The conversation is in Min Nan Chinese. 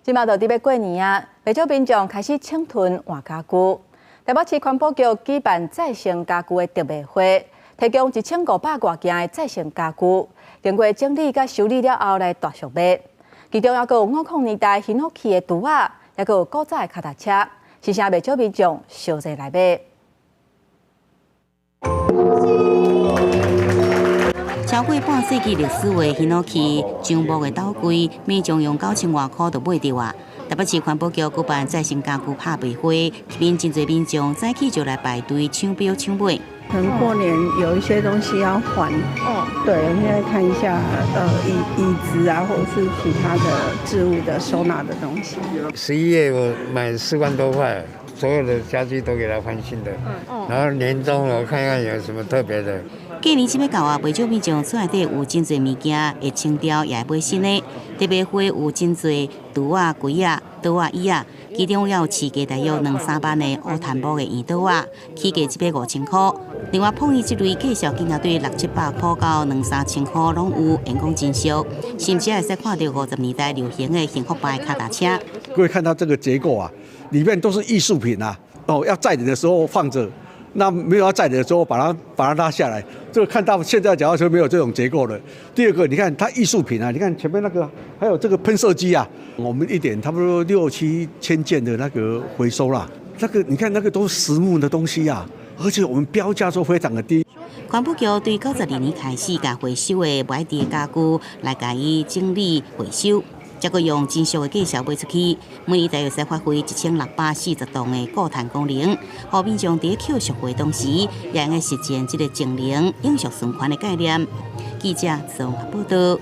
這馬就佇欲過年啊，袂少民眾開始清囤換家具。台北市環保局舉辦再生家具的特賣會，提供1500外件的再生家具，經過整理佮修理了後來大俗賣。其中猶閣有50年代ヒノキ的櫥仔，猶閣有古早的跤踏車，是啥袂少民眾相濟來買。超過半世紀歷史的ヒノキ樟木的斗櫃，民眾用9000外箍就買著啊！台北市環保局舉辦再生家具拍賣會，吸引真濟民眾早起就來排隊搶標搶買。可能過年有一些東西要換，哦，對，現在看一下，椅子啊，或者是其他的置物的收納的東西。11月我買4萬多塊，所有的家具都給他換新的，然後年終我看看有什麼特別的。過年這欲到啊，袂少民眾厝內底有真濟物件會清掉，也會買新的。特賣會有真濟櫥仔、櫃仔、桌仔、椅仔，其中也有市價大約兩三萬的烏檀木的圓桌仔，起價這欲5000箍。另外，碰椅這類價數金額對六七百箍到兩三千箍攏有，會講真俗，甚至會使看著50年代流行的幸福牌跤踏車。各位看到這個結構啊，裡面都是藝術品啊，哦，要載人的時候放著。那沒有要載的時候，把它拉下來。這個看到現在腳踏車沒有這種結構了。第二個，你看它藝術品啊，你看前面那個還有這個噴射機啊，我們一點差不多六七千件的那個回收啦。那個你看那個都是實木的東西啊，而且我們標價都非常的低。環保局對92年開始，共回收的無愛佇的家具來共伊整理回收。才閣用真俗的價數賣出去，每年大約使發揮1640噸的固碳功能，予民眾佇抾俗貨同時，也會用實踐這個淨零永續循環的概念。記者綜合報導。